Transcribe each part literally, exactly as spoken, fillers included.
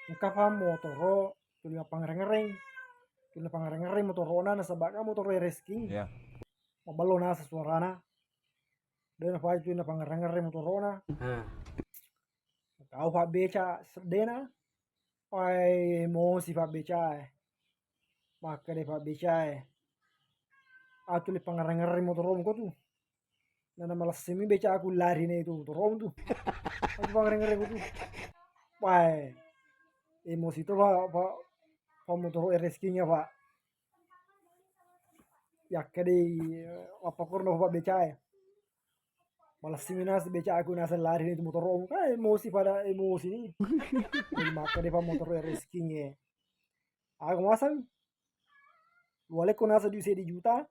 Engka fa motoro tuli mappangngereng-ngereng. Tuli mappangngereng-ngereng motorona nasaba' kan motoro Eresking. Iya. Maballo naseng suarana. De' nafaji tuli nappangngereng-ngereng motorona. Tau fabbeca seddena. Wai, emosi fabbecae. Makkeda fabbecae, "Atu le pangngereng-ngereng motoromu ko tu." Nana malessimi becaku lari ne itu motoromu tu. Atu pangngereng-ngereng ko tu. Wai, emosi to fa, fa, fa motoro Eresking ya fa. Yakkedai, eh, appakorno fabbecae. Malessimi naseng becaku naseng lari ni tu motoromu. Kan emosi pada emosi ni. Jadi makkeda fa motoro Eresking e. Aku masang. Walekko naseng dui seddi juta.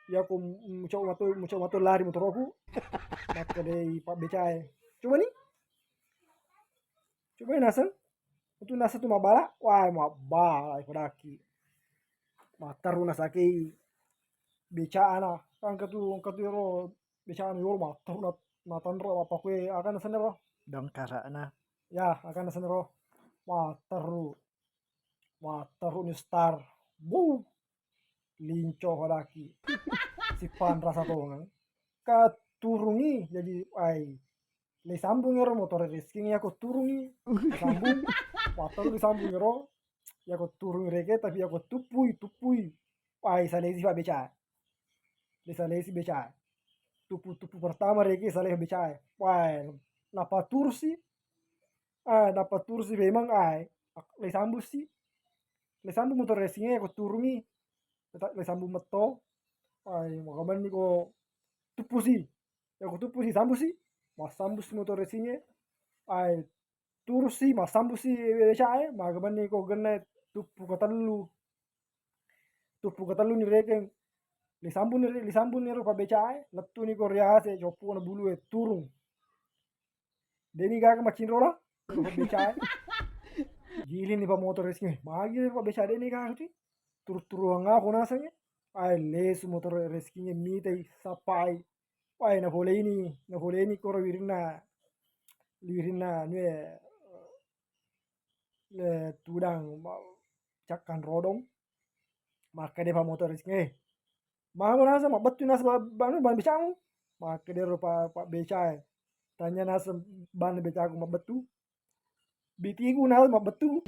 Iya ko mucau mato, mucau mato lari motoroku. Makkedai fabbecae. Coba ni. Coba naseng. Itu naseng tu mabbala, wah, mabbala fadaki. Matteru nasakei becana. Kan engka tu, engka tu ero becana yolo matteru na, natanro apa kue akan senero. Dongkarana. Ya, akan senero. Matteru. Matteru ni star. Wuh. Linco fadaki. Sipan rasa tongeng. Ka turungi jadi ai. Le sambung ero motoro Eresking ya ko turungi. Sambung. Matteru disambung ero. Ya ko turungi reke tapi ya ko tuppui, tuppui. Ai, salesi fabbeca. Le salesi beca. Tupu-tupu pertama reke salesi beca. Wah, nappa turusi. Ah, nappa turusi memang ai. Le sambung si. Le sambung motoro Eresking e ko turungi. Le sambung metto. Ai, makamenni ko tupusi. Ya ko tupusi, sambusi. Massambusi motoro Eresking e. Ai, turusi, massambusi beca e. Makamenni ko genna tuppu katellu. Tuppu katellu ni rekeng. Lisambunni, lisambunni ro fabbeca e, lettuni ko riase, coppuna bulu e, turung. Deni gaga macinrola, fabbeca e. Giling ni fa motoro Eresking e. Magi fabbeca deni gaga tu. Turu-turuang aku naseng e. Ai lesu motoro Eresking e, mitai, sappai. Wai, nafoleni, nafoleni koro wirinna, wirinna anu e, le tudang, ma-, cakkan rodong. Makkeda fa motoro Eresking e, "Mamo naseng mabbettu naseng ba-, ba-, anu, ban becamu?" Makkeda ro fa-, fabbeca e, "Tania naseng ban becaku mabbettu?" "Bitiku naseng mabbettu."